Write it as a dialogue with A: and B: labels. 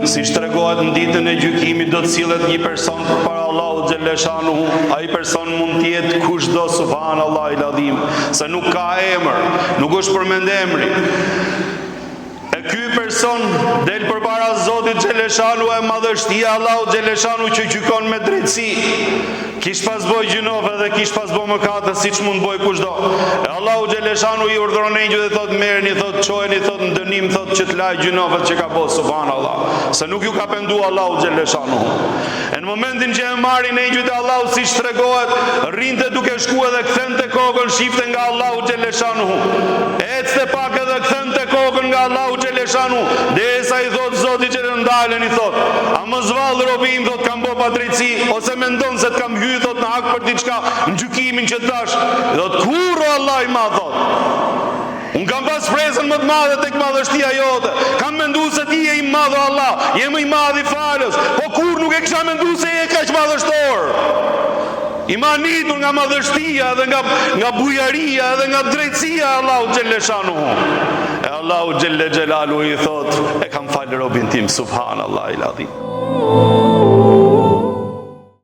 A: Siç tregohet në ditën e gjykimit do të sillet një person përpara Allahut xhelleshanuhu, ai person mund të jetë kushdo subhanallahil adhim, se nuk ka emër, nuk është përmend emri. E ky person del përpara Zotit xhelleshanuhu e madhështia e Allahut xhelleshanuhu që gjykon me drejtësi. Kish pas bo gjynahe dhe kish pas bo mëkate siç mund boj kushdo. E Allahu xhelleshanuhu i urdhëron engjëjt dhe thotë merreni thotë çojeni thotë në dënim thotë që të lajë gjynahet që ka bo subhanallah. Se nuk ju ka pendu Allahu xhelleshanuhu. E në momentin që e marrin engjëjt e Allahut siç tregohet, rrinte duke shku edhe kthente kokën shifte nga Allahu xhelleshanuhu. Ecte pak edhe kthente kokën nga Allahu xhelleshanuhu, derisa i thotë Zoti xhelle ndaleni thotë. A mos vallë robi im thotë kam bo padrejtësi ose mendon se të kam hy thotë në hak për diçka në gjykimin që të dhashë. Thotë kurrë o Allah i madh thotë. Unë kam pas shpresën më të madhe tek madhështia jote. Kam mendu se ti je i madh o Allah, je më i madhi falës, po kurrë nuk e kisha mendu se je kaq madhështor. I mahnitur nga madhështia edhe nga nga bujaria edhe nga drejtësia e Allahut xhelleshanuhu. E Allahu xhelle xhelaluhu i thotë, e kam falë robin tim, subhanallahil adhim.